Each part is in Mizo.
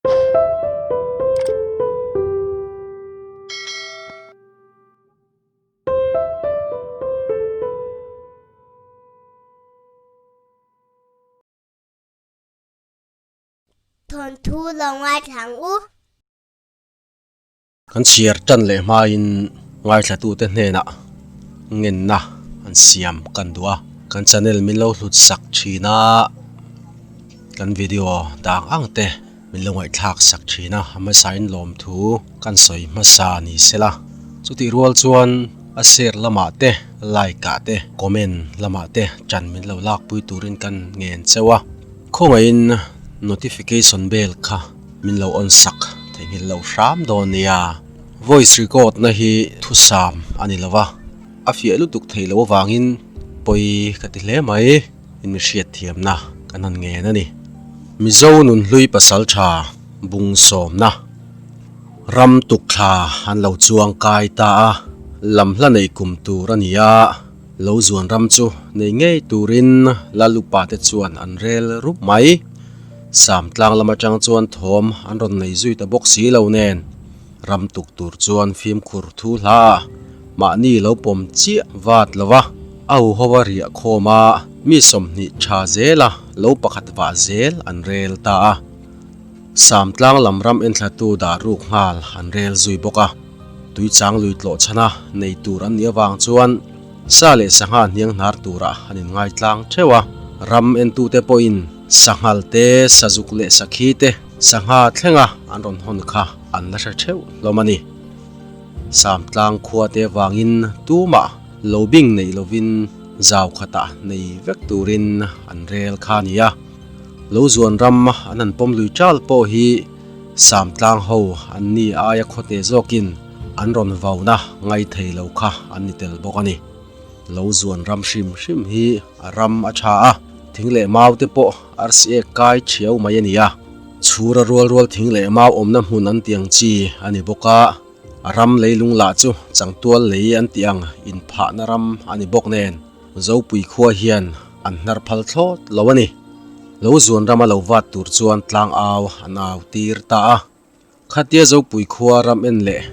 Thawnthu lo ngaithla ang u. Kan chhiar tan leh hmain ngaithlatute hnenah ngenna an siam kan duh a, kan channel min lo hlut sak thin a, kan video dang ang te min lo ngaihthlak sak thin a, a hmasain lawmthu kan sawi hmasa ni sela, chutih rual chuan a share lamah te like ah te comment lamah te chan min lo lakpui turin kan ngen cheu a, khawngaihin notification bell kha. Min lo on sak theihnghilh loh hram dawn nia. Voice record na hi thusam a ni lova, a fiah lutuk theih loh avangin pawi ka ti hle mai in mi hriat thiamna kan han ngen a ni. Mizo nunhlui pasal tha bung sawmna ram tuk thla an lo chuang kai ta a, lam hla neih kum tur a ni a, lo zuan ram chu nei ngei turin Lalupa te chuan an rel rup mai. Sam tlang lam atang chuan thawm an rawn nei zui ta bawk si lo nen, ram tuk tur chuan fimkhur thu hla a, mahni lo pawm chiah vat lo va, a huho a riah khawm a, mi 20 tha zela lo pakhat vah zel an rel ta a. Sam tlang lam ram enthlatu dah ruk nghal an rel zui bawk a, tuichang lui tlawh chhana nei tur an nih avang chuan sa leh sangha hniang hnar turah an inngai tlang theuh a, ram entute pawhin Sanghal te, sazuk leh sakhi te sangha thlenga an rawn hawn kha an la hre theuh hlawm a ni. Samtlang khua te vangin tumah lo bing neih lovin zau khatah nei vek turin an rel kha a ni a. Lo zuan ram an han pawm lui chal pawh hi Samtlang ho an ni aia khawte zawkin an rawn vauna ngai thei lo kha an ni tel bawk a ni. Lo zuan ram hrim hrim hi a ram a tha a, thing leh mau te pawh arsi ek kai thiau mai a ni a. Chhura rual rual thing leh mau awmna hmun an tih ang chi a ni bawk a, a ram leilung lah chu changtual lei an tih ang inphahna ram a ni bawk nen Zopui khua hian an hnar phal thlawt lo a ni. Lo zuan rama lo vat tur chuan tlang au an au tir ta a. Khatia Zopui khua ram en leh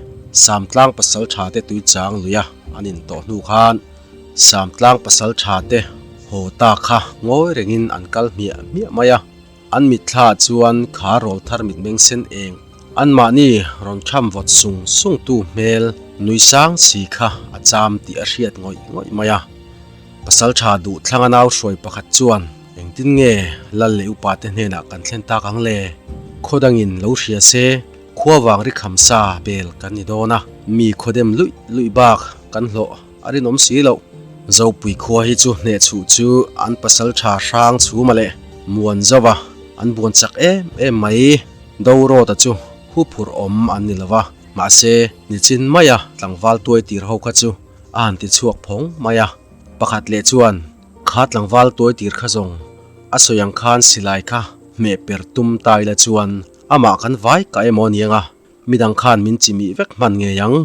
Samtlang pasal tha te tui chang luia an in tawh hnu khan Samtlang pasal tha te haw ta kha ngawi rengin an kal hmiah hmiah mai a, an mitthla chuan kha rawl thar mitmeng sen eng anmahni rawn tham vawt sung sung tu hmel nui sang si kha a cham tih a hriat ngawih ngawih mai a. Pasal tha duh thlanga nau hruai pakhat chuan engtin nge lal leh upa te hnenah kan thlen tak ang le? Khaw dangin lo hria se khua vang ri kham sa bel kan ni dawn a, mi khaw dem luih luih bak kan hlawh a rinawm si loh. Zopui khua hi chu hnehchhuh chu an pasal tha hrang chhuma leh muan zauh a, an buan chak em em mai. Dorawta chu huphurh awm an ni lo va, mahse nichin maia tlangval tuai tir ho kha chu A han ti chhuak phawng mai a, pakhat leh chuan kha tlangval tuai tir kha zawng a sawi ang khan silai kha hmeh per tum ta ila chuan amah kan vai ka emaw aniang a, midang khan min chimih vek hman ngei ang,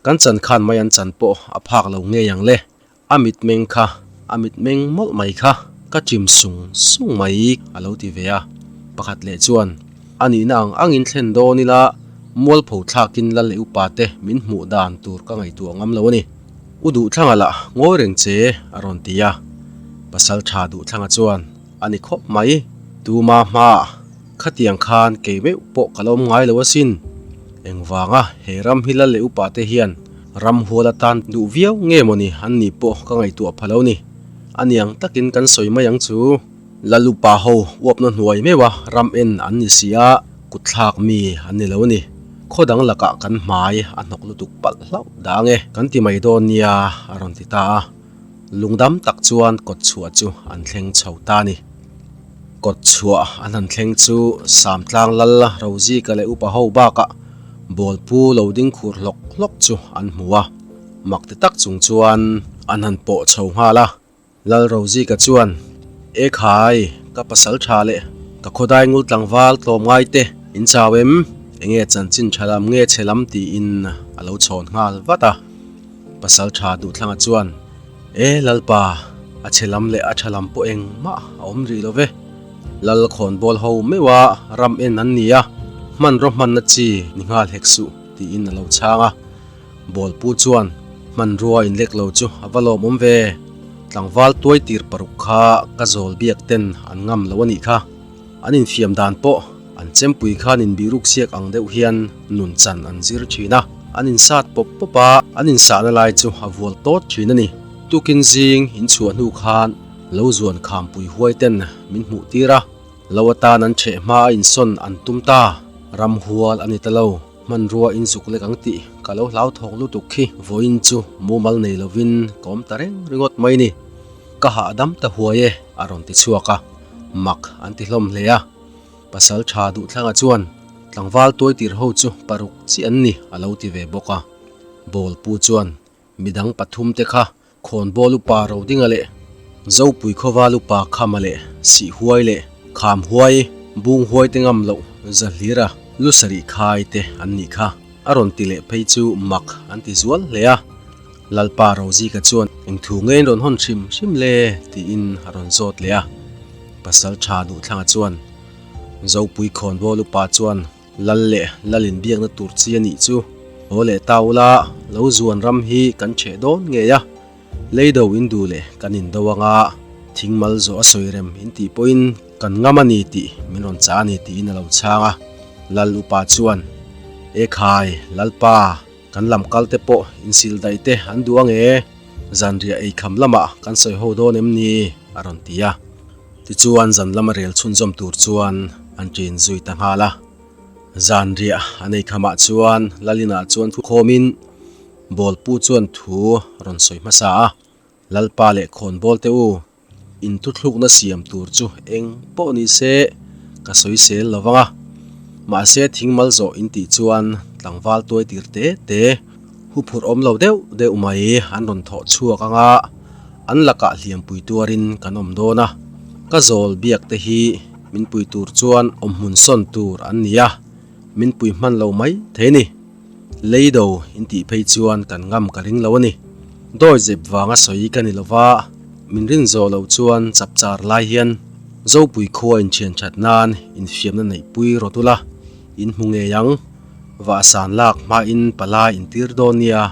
kan chan khan mai an chan pawh a phak lo ngei ang le, a mitmeng kha a mitmeng mawlh mai kha ka chim sung sung mai a lo ti ve a, pakhat leh chuan A nihna ang angin thlen dawn ila mualpho thlakin lal leh upa te min hmuh dan tur ka ngaihtuah ngam lo a ni. U Duhthlanga lah ngawi reng che a rawn ti a. Pasal tha Duhthlanga chuan a ni khawp mai. Tuma hmaah khatiang khan kei meuh pawh ka la awm ngai lo asin. Engvanga he ram hi lal leh upa te hian ram hual atan duh viau nge mawni an nih pawh ka ngaihtuah pha lo ni. A niang takin kan sawi mai ang chu. Lalupa ho uapna hnuai meuh a ram en an ni si a, kut thlak mi an ni lo a ni. Khaw dang lakah kan hmai a hnawk lutuk palh hlauh dang e, kan ti mai dawn nia a rawn ti ta a. Lungdam tak chuan kawt chhuah chu an thleng chho ta a ni. Kawt chhuah an han thleng chu Samtlang lal Rozika leh upa ho bakah bawlpu lo ding khur hlawk hlawk chu an hmu a, mak ti tak chung chuan an han pawh chho nghal a. Lalrozika chuan, E khai, ka pasal tha leh ka khawdai ngul tlangval tlawm ngai te, in chau em? Enge chanchin tha lam nge chhe lam tiin a lo chhawn nghal vat a. Pasal tha Duhthlanga chuan, E Lalpa, a chhe lam leh a tha lam pawh engmah a awm rih lo ve. Lal khawnbawl ho meuha ram en an ni a, Hmanraw hmanna chi ni nghal hek suh, tiin a lo chhang a. Bawlpu chuan hmanrua inlek lo chu a va lawmawm ve. Tlangval tuai tir paruk kha ka zawl biak ten an ngam lo a nih kha. An infiam dan pawh an chempui khan inbihruk siak ang deuh hian nun chan an zir thin a. An insat pawp pawp a, an insahna lai chu a vual tawt thin a ni. Tukin zing inchhuah hnu khan lo zuan khampui huai ten min hmuh tir a. Lo atan an chheh hma a insawn an tum ta, ramhual a ni ta lo, hmanrua in zuk lek ang tih ka lo hlauthawk lutuk khi vawiin chu mumal nei lovin ka awm ta reng ringawt mai ni. Ka hahdam ta huai e a rawn ti chhuak a, mak an ti hlawm hle a. Pasal tha duhthlanga chuan tlangval tuai tir ho chu paruk chiah an ni a lo ti ve bawk a. Bawlpu chuan midang pathum te kha Khawnbawl upa Rodinga leh Zopui khawval upa Khama leh Sihhuai leh Khamhuai, Bunghuai te ngam loh Zahlira lu sarih khai te an nih kha. A rawn ti leh phei chu mak an ti zual hle a. Lalpa Rozika chuan eng thu nge in rawn hawn hrim hrim le tiin a rawn zawt leh a. Pasal tha Duhthlanga chuan Zopui Khawnbawl upa chuan Lal leh Lal inbiakna tur chi a nih chu. Haw leh ta ula, lo zuan ram hi kan chheh dawn ngei a, leido in duh leh kan indo anga thing mal zawh a sawi rem in tih pawhin kan ngam a ni tih min rawn chah a ni tiin a lo chhang a. Lal upa chuan, E khai, Lalpa, kan lam kal te pawh insil daih te an duh ang e, zanriah eikham lamah kan sawi ho dawn em ni? a rawn ti a. Tichuan zan lama rel chhunzawm tur chuan an ṭin zui ta nghal a. Zan riah a nei khamah chuan Lalinah chuan thu khawmin Bawlpu chuan thu rawn sawi hmasa a, Lalpa leh khawnbawl te u, in thuthlukna siam tur chu eng pawh ni se ka sawi sel lo vang a, mahse thing mal zawh in tih chuan tlangval tuai tir te te huphurh awm lo deuh deuh mai an rawn thawh chhuak ang a, an lakah hliampui tuarin kan awm dawn a, ka zawl biak te hi min pui tur chuan awmhmun sawn tur an ni a, min pui hman lo mai thei a ni. Leido in tih phei chuan kan ngam ka ring lo a ni. Dawi zep vanga sawi ka ni lova, min rin zawh loh chuan chapchar lai hian Zopui khua inthian that nan infiamna neihpui rawt ula, in hmu ngei ang. Vahsan lak hmain palai intir dawn nia,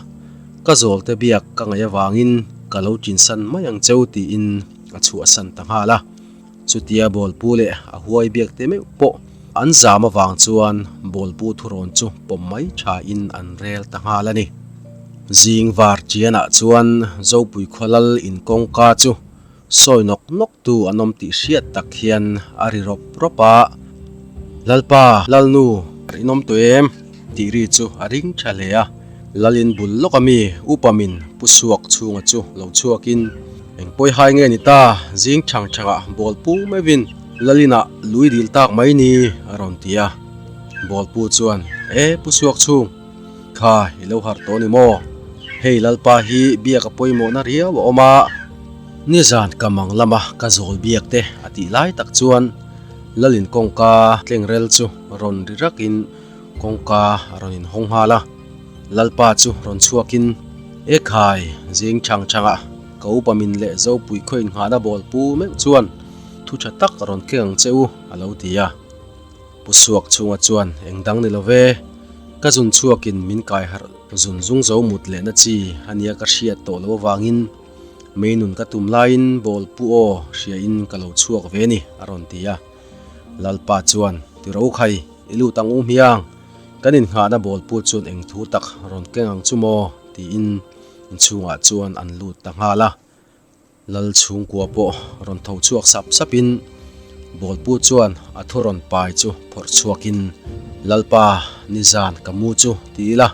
ka zawlte biak ka ngaih avangin ka lo tinsan mai ang cheu tiin a chhuahsan ta nghal a. Chutia bawlpu leh a huai biak te meuh pawh an zam avang chuan bawlpu thurawn chu pawm mai thain an rel ta nghal a ni. Zing var chianah chuan Zopui khualal in kawngka chu Sawi nawk nawk tu an awm tih hriat tak hian a ri rawp rawp a, Lalpa, Lalnu, in awm tawh em? tih ri chu a ring tha hle a. Lalin bul lawk a mi upa min pu chhuak chhunga chu lo chhuakin, Eng pawi hai nge ni ta, zing chhang chhangah bawl pu meuhin Lalinah lui dil tak mai ni, a rawn ti a. Bawl pu chuan, E, pu chhuak chhung, kha i lo harh tawh ni maw? Hei Lalpa hi biak a pawimawhna riau a awm a. Nizan ka mang lama ka zawl biak te a tih lai tak chuan Lalin kawngka tlengrel chu rawn ri rakin kawngka a rawn inhawng nghal a. Lalpa chu rawn chhuakin, E khai, zing chhang chhangah ka upa min leh Zopui khaw inngahna bawl pu meuh chuan thu tha tak a rawn keng ang che u, a lo ti a. Pu Suak chhunga chuan eng dang ni lo ve, ka zun chhuakin min kai harh zun zung zo mut lehna chi a nia ka hriat tawh loh avangin mei nun ka tum laiin bawl pu aw hriain ka lo chhuak ve ni a rawn ti a. Lalpa chuan ti ro khai i lut ang u hmiang, kan innghahna bawl pu chuan eng thu tak rawn keng ang chu maw tiin inchhungah chuan an lut ta nghal a. Lal chhungkua pawh rawn tho chhuak sap sapin Bawlpu chuan a thu rawn pai chu phawrh chhuakin Lalpa nizan ka mu chu ti ila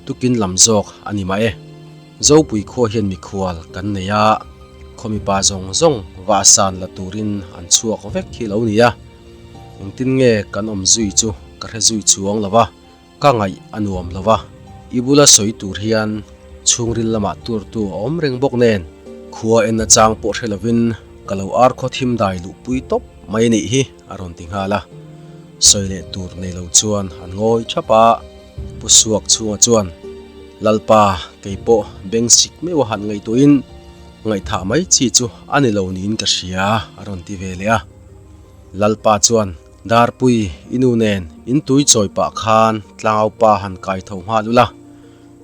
tukin lam zawk a ni mah e. Zopui khua hian mikhual kan nei a, khaw mipa zawng zawng vahsan la turin an chhuak vek hi lo ni a, engtin nge kan awm zui chu ka hre zui chuang lo va. Ka ngaih a nuam lo va, i bula sawi tur hian chhungril lamah turtu a awm reng bawk nen, khua en achang pawh hre lovin ka lo ar khaw thim dai luhpui tawp mai nih hi a rawn ti nghal a. Sawi leh tur nei lo chuan an ngawi thap a, Pu Suak chhunga chuan, Lalpa, kei pawh beng sik meuh a han ngaihtuahin ngaihthah mai chi chu a ni lo niin ka hria a rawn ti ve leh a. Lalpa chuan. Darpui, i nu nen in tui chawi pah khan tlangaupa han kai tho nghal ula.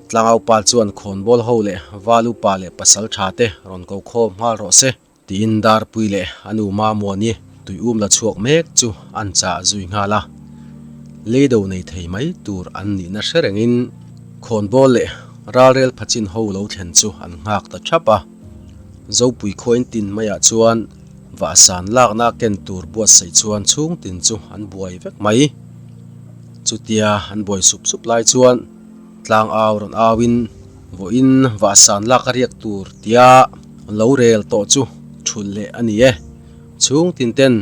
Tlangaupa chuan khawnbawl ho leh valupa leh pasal tha te rawn ko khawm nghal rawh se tiin Darpui leh a nu Mamuani tui um la chhuak mek chu an chah zui nghal a. Leido nei thei mai tur an nihna hre rengin khawnbawl leh ralrel phachin ho lo thlen chu an nghak ta thap a. Zopui khuain tin maiah chuan vahsan lakna ken tur buatsaih chuan chhung tin chu an buai vek mai. Chutia an buai sup sup lai chuan tlang au rawn auin vawiin vahsan lak a riak tur tia lo rel tawh chu thulh leh a ni e. Chhung tin ten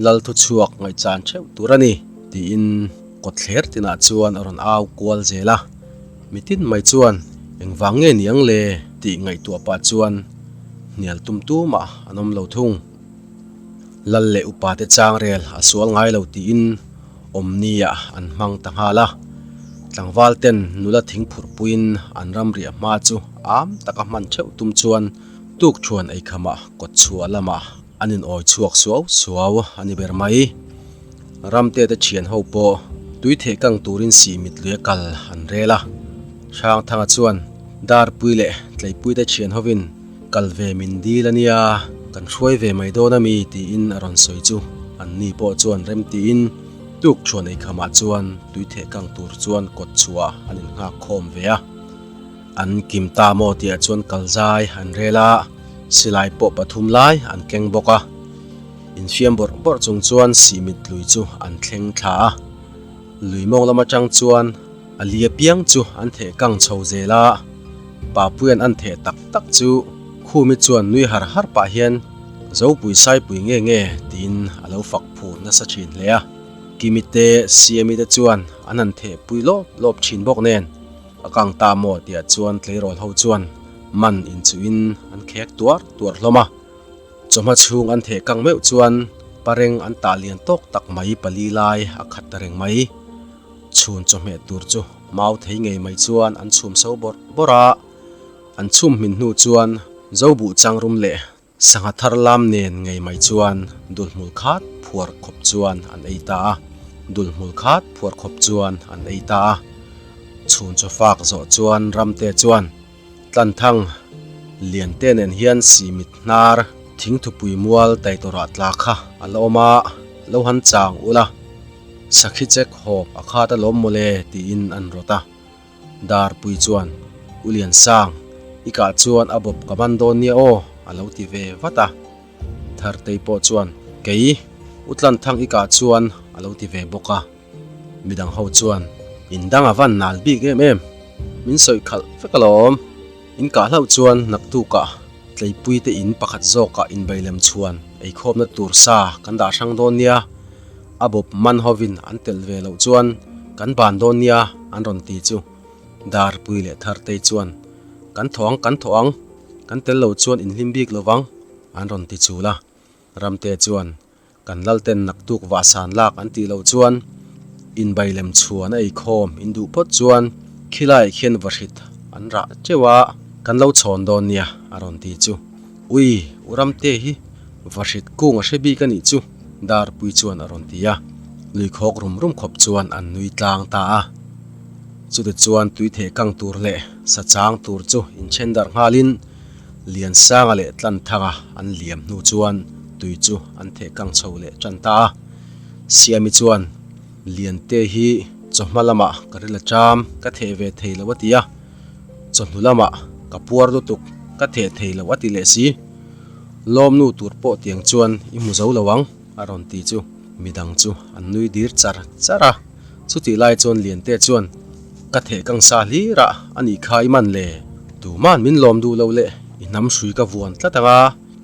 lal thu chhuak ngaihchan theuh tur a ni tiin kawtthler tinah chuan a rawn au kual zel a. Mitin mai chuan engvang nge ni ang le tih ngaihtuah pah chuan hnial tum tumah an awm lo thung. Lal leh upa te chang rel a sual ngai lo tiin awmniah an hmang ta nghal a. Tlangval ten nula thing phurhpuiin an ram riah hma chu am taka hman theuh tum chuan tuk thuan eikhamah kawtchhuah lamah an inawi chhuak suau suau a ni ber mai. Ramte te thian ho pawh tui theh kang turin sih mit lui a kal an rel a. Hrangthanga chuan Darpui leh Tleipui te thian hovin kal ve min dil a nia, kan hruai ve mai dawn a mi tiin a rawn sawi chu an ni pawh chuan rem tiin tuk thuan eikhamah chuan tui theh kang tur chuan kawt chhuah an innghak khawm ve a. An kim ta maw tihah chuan kal zai an rel a, silai pawh pathum lai an keng bawk a. Infiam bawrh bawrh chung chuan sihmit lui chu an thleng thla a, lui mawng lam atang chuan a li apiang chu an theh kang chho zel a, Papuia'n an theh tak tak chu Khumi chuan nui har har pah hian Zopui Saipui nge nge tiin a lo fak phur nasa thin hle a, Kimi te Siami te chuan an han theh pui lawp lawp thin bawk nen a kang ta maw tihah chuan tleirawl ho chuan man inchuhin an khek tuar tuar hlawm a. Chawhma chhung an theh kang meuh chuan pareng an tah lian tawk tak mai pali lai a khat ta reng mai. Chhun chawhmeh tur chu mau thei ngei mai chuan an chhum so bawrh bawrh a, an chhum hmin hnu chuan zo buh chang rum leh sangha thar lam nen ngei mai chuan dulhmul khat phuar khawp chuan an ei ta a, dulhmul khat phuar khawp chuan an ei ta a. Chhun chawfak zawh chuan ramte chuan. Tlanthang, Liante nen hian sihmit hnar thingthupui mual taitawrah tla kha a la awm a, lo han chang ula, sakhi chek hawp a khat alawm mawle tiin an rawt a. Darpui chuan, U Liansang, i kah chuan a bawp ka man dawn nia aw a lo ti ve vat a. Thartei pawh chuan, Kei, U Tlanthang i kah chuan a lo ti ve bawk a. Midang ho chuan in dang a van nal bik em em, min sawi khalh vek alawm. In kah hlauh chuan naktukah tleipui te in pakhat zawkah inbeilem chhuan eikhawmna tur sa kan dah hrang dawn nia, a bawp man hovin an telh ve loh chuan kan ban dawn nia an rawn ti chu Darpui leh Thartei chuan kan thaw ang kan thaw ang, kan tel lo chuan inhlim bik lovang an rawn ti chul a. Ramte chuan Kan lalten naktuk vahsan lak an tih loh chuan inbailem chhuan a eikhawm in duh phawt chuan khilaiah khian vahrit an rah teuh a, kan lo chhawn dawn nia a rawn ti chu. Ui, u Ramte hi vahrit kung a hre bik a nih chu Darpui chuan a rawn ti a, lui khawk rum rum khawp chuan an nui tlang ta a. Chute chuan tui theh kang tur leh sa chang tur chu inthen darh nghalin, Liansanga leh Tlanthanga an liam hnu chuan tui chu an theh kang chho leh tan ta a. Siami chuan, Liante hi chawhma lamah ka ril a ṭam, ka theh ve thei lo a ti a. Chawhnu lamah ka puar lutuk, ka theh thei lo a ti leh si. Lawmnu tur pawh tiang chuan i hmu zo lo ang, a rawn ti chu midang chu an nui dir char char a. Chutih lai chuan Liante chuan, Ka theh kang sa hlir a, a nih kha i man le. Tuman min lawm duh lo le, i hnam hrui ka vuan tlat ang a,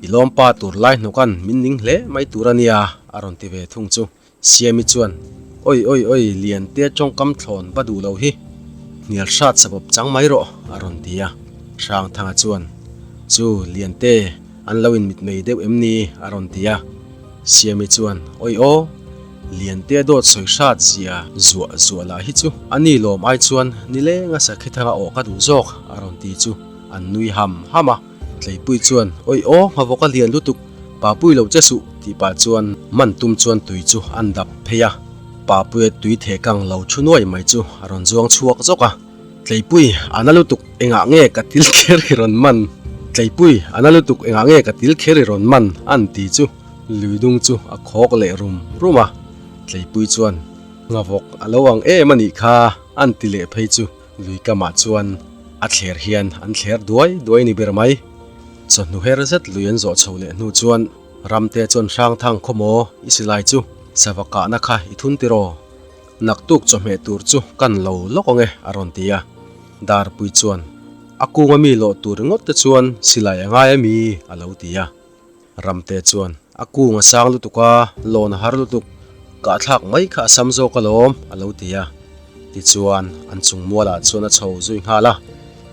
i lawm pa tur lai hnawkan min ning hle mai tur a nia, a rawn ti ve thung chu. Siami chuan, Oi oi oi, Liante tawngkam thlawn va duh lo hi, hnial hrat sabawp chang mai rawh, a rawn ti a. Hrangthanga chuan, Chu, Liante, an lo inmitmei deuh em ni? a rawn ti a. Siami chuan, Oi aw, Liante dawt sawi hrat zia zuah zuah lah hi chu a ni lawm ai chuan nileng a sakhi thanga awh ka duh zawk a rawn ti chu an nui ham ham a. Tleipui chuan, Oi aw, nghavawk a lian lutuk, Papui lo che suh tih pah chuan man tum chuan tui chu an dap phei a. Papuia tui theh kang lo thu nuai mai chu a rawn zuang chhuak zawk a. Tleipui, a na lutuk engah nge ka til kher i rawn man? Tleipui, a na lutuk engah nge ka til kher i rawn man? an ti chu lui dung chu a khawk leh rum rum a. Tleipui chuan, Nghavawk a lo ang em a nih kha, an ti leh phei chu lui kamah chuan a thler hian an thler duai duai ni ber mai. Chawhnu her zet lui an zawh chho leh hnu chuan Ramte chuan Hrangthang khawmaw i silai chu sava kahna kha i thun tiraw? Naktuk chawhmeh tur chu kan lo lawk ang e, a rawn ti a. Darpui chuan, A kunga mi lawh tur ringawt te chuan silai a ngai a mi? a lo ti a. Ramte chuan, A kung a sang lutuk a, lawn a har lutuk, kahthlak mai kha a sam zawk alawm, a lo ti a. Tichuan, an chung mualah chuan a chho zui nghal a.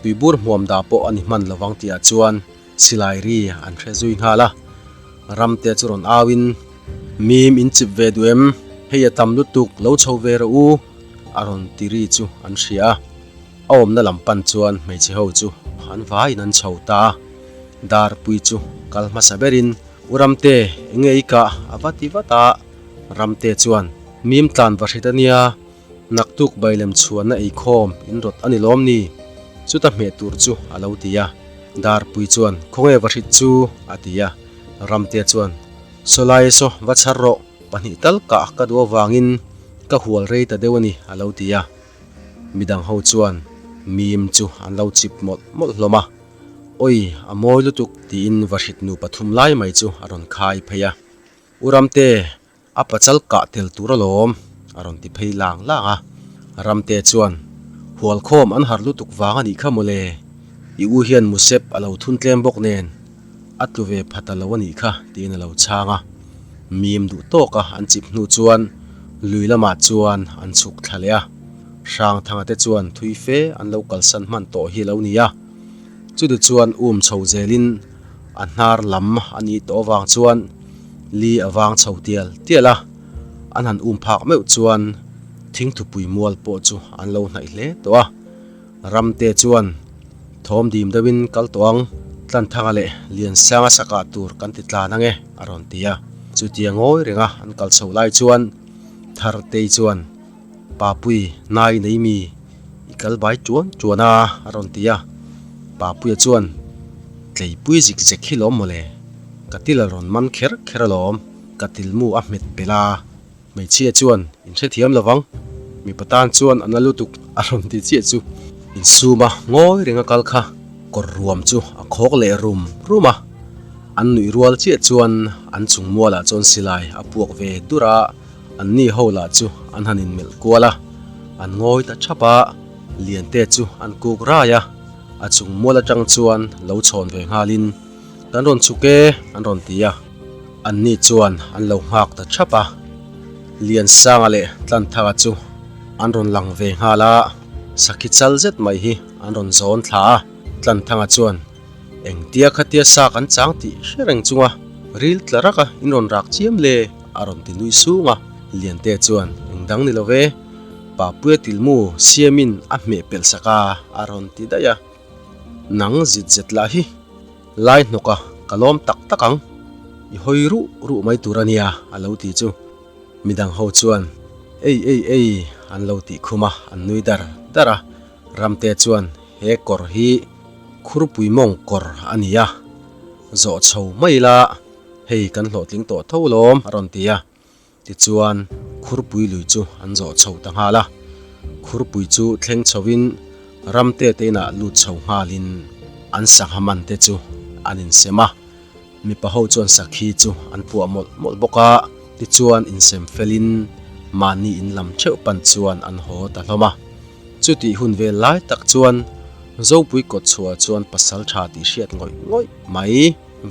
Tuibur hmuam dah pawh a ni hman lovang tihah chuan silai ri an hre zui nghal a. Ramte chu rawn auin, Mim in chip ve duh em? Hei a tam lutuk, lo chho ve rawh u, a rawn ti ri chu an hria a. A awmna lam pan chuan hmeichhe ho chu an vaiin an chho ta a. Darpui chu kal hmasa berin, U Ramte, enge i kah? a va ti vat a. Ramte chuan, Mim tlan va hrit a nia, naktuk bailem chhuanna eikhawm in rawt a ni lawm ni? Chuta hmeh tur chu a lo ti a. Darpui chuan, Khawnge va hrit chu? a ti a. Ramte chuan, Sawlai saw va chhar rawh, pahnih tal kah ka duh avangin ka hual rei ta deuh a ni, a lo ti a. Midang ho chuan mim chu an lo chip mawlh mawlh hlawm a, Awi, a mawi lutuk, tiin vahrit nu pathum lai mai chu a rawn khai phei a. U Ramte, a pachal kah tel tur alawm, a rawn ti phei lang lang a. Ramte chuan, Hualkhawm an har lutuk vang a nih kha mawle, i u hian musep a lo thun tlem bawk nen, a tlu ve pha ta lo a nih kha, tiin a lo chhang a. Mim duh tawka an chip hnu chuan lui lamah chuan an chhuk thla leh a. Hrangthanga te chuan thui fe an lo kalsan hman tawh hi a lo ni a. Chuti chuan um chho zelin a hnar lam a nih tawh avang chuan li a vang chho tial tial a. An han um phak meuh chuan thingthupui mual pawh chu an lo hnaih hle tawh a. Ramte chuan thawm dim deuhin kal tawh ang, Tlanthanga leh Liansanga sakah tur kan ti tlan ang e, a rawn ti a. Chutia ngawi renga an kal chho lai chuan Thartei chuan, Papui, nai nei mi, i kal bai tuan tuan a, a rawn ti a. Papuia chuan, Tleipui zik zek hi lawm mawle, ka til a rawn man kher kher alawm, ka tilmu a hmet belh a. Hmeichhia chuan in hrethiam lo vang, mipa tan chuan a na lutuk a rawn ti chiah chu insuma ngawi renga kal kha kawr ruam chu a khawk leh rum rum a, an nuih rual chiah chuan an chung mualah chuan silai a puak ve dur a, an ni ho lah chu an han inmelh kual a, an ngawi ta thap a, Liante chu an kuk rai a, a chung mual atang chuan lo chhawn ve nghalin Kan rawn chhuk e an rawn ti a. Anni chuan an lo nghak ta thap a, Liansanga leh Tlanthanga chu an rawn lang ve nghal a, sakhi chal zet mai hi an rawn zawn thla a, Tlanthanga chuan engtia khatia sa kan chang tih hre reng chunga ril tla raka in rawn rak chiam le a rawn ti nui sung a, Liante chuan engdang ni lo ve, Papuia tilmu siamin a hmeh pelh sak a a rawn ti daih a. Nang zit zet lah hi lai hnawk a ka lawm tak tak ang, i hawi ruh ruh mai tur a nia a lo ti chu midang ho chuan ei ei ei an lo tih khum a, an nui dar dar a, Ramte chuan he kawr hi khurpui mawng kawr a ni a, zawh chho mai ila hei kan hlawhtling tawh tho lawm a rawn ti a. Tichuan, Khurpui lui chu an zawh chho ta nghal a. Khurpui chu thleng chhoin Ramte te inah lut chho nghalin an sangha man te chu an insem a. Mipa ho chuan sakhi chu an puah mawlh mawlh bawk a. Tichuan insem felin mahni in lam theuh pan chuan an haw ta hlawm a. Chutih hun vel lai tak chuan Zopui kawtchhuah chuan pasal tha tih hriat ngawih ngawih mai.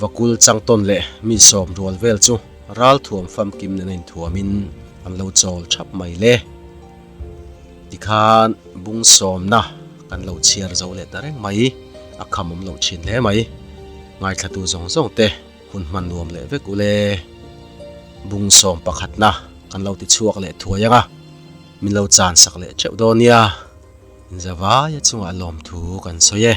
Vakul changtawn leh mi sawm rual vel chu ral thuam famkim nena inthuamin an lo chawl thap mai le. Tikhan bung sawmna kan lo chhiar zo leh ta reng mai, a kham awm loh thin hle mai. Ngaithlatu zawng zawng te hun hman nuam leh vek ule. Bung sawm pakhatna kan lo ti chhuak leh thuai ang a, min lo chan sak leh theuh dawn nia. Inzavaia chungah lawmthu kan sawi e.